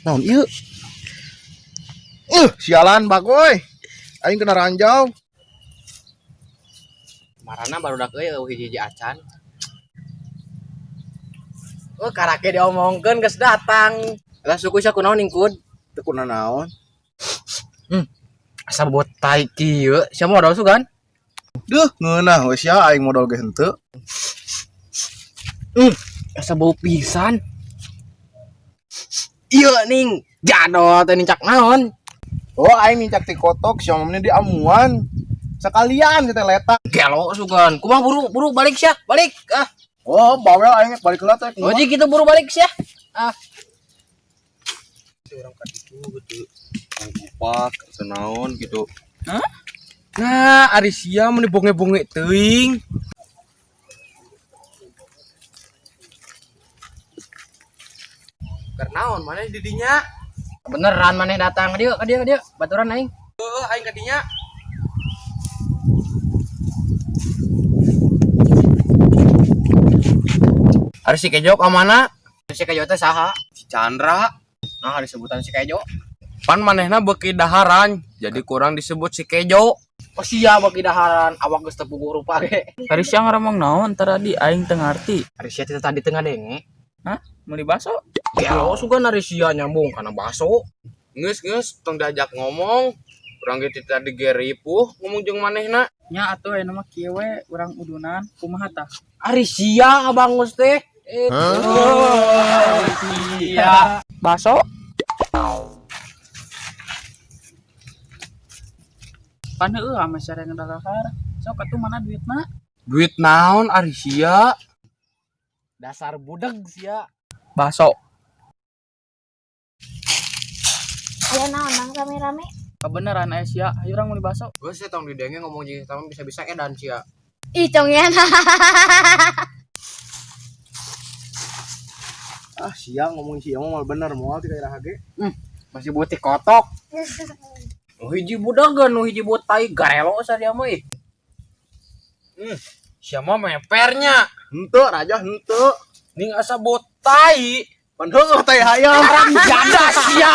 Naon ieu? Sialan bagoy. Aing kena ranjau. Marana barudak euy eueuh hiji-hiji acan. Oh, karake diomongkeun geus datang. Lah suku sia kunaon ningkud? Teu kuna naon. Asa bobot tai kieu, sia modal sugan. Duh, ngeunah we sia aing modal ge henteu. Asa bau pisan. Iya ning, jadol teh nincak naon? Oh, aing nincak ti kotok sia mah di amuan. Sekalian kita letak. Gelo sugan. Kumaha buru buru balik sia, balik. Ah, Oh, bawel aing balik heula teh. oh gitu buru balik sia. Ah. Orang ka ditu gitu. Kupak atau naon gitu. Hah? Nah, ari sia mun bonge-bonge teuing. Keur naon maneh di dinya? Beneran maneh datang ka dieu, ka dieu, ka dieu. Baturan aing. Heuh, aing ka dinya. Ari si Kejo ka mana? Si Kejo teh saha? Si Chandra. Nah, disebutan si Kejo. Pan manehna beuki daharan, jadi kurang disebut si Kejo. Oh sia bagi daharan, awak geus teu puguh rupa ge. Ari sia ngaromong naon tadi aing teu ngarti. Ari sia teh tadi teu ngadenge. Hah? Meuli baso? Gelo sugan ari sia nyambung kana baso. Geus geus tong diajak ngomong. Urang ge ti tadi ge ripuh ngomong jeung manehna. Nya atuh ayeuna mah kieu we urang udunan kumaha tah? Ari sia ngabangus teh. Eh, sia. Baso? Pan heueuh ame sareng dalahar. Sok atuh mana duitna? Duit naon ari sia? Dasar budeg sia. Baso. Aya naon nang rame-rame? Kebeneran aya sia, hayu urang meuli baso. Geus tong didenge ngomong jeung eta mah bisa-bisa edan sia. Ih, congean. Ah, sia ngomongin sia mah mal bener moal ti ka iraha ge. Masih butik kotok. Nu hiji budagan, nu hiji buat tai garelo sadia mah ih. Sia mah mepernya. Henteu, raja henteu. Ning asa bot tai. Pan heueuh tai hayam. Jada sia.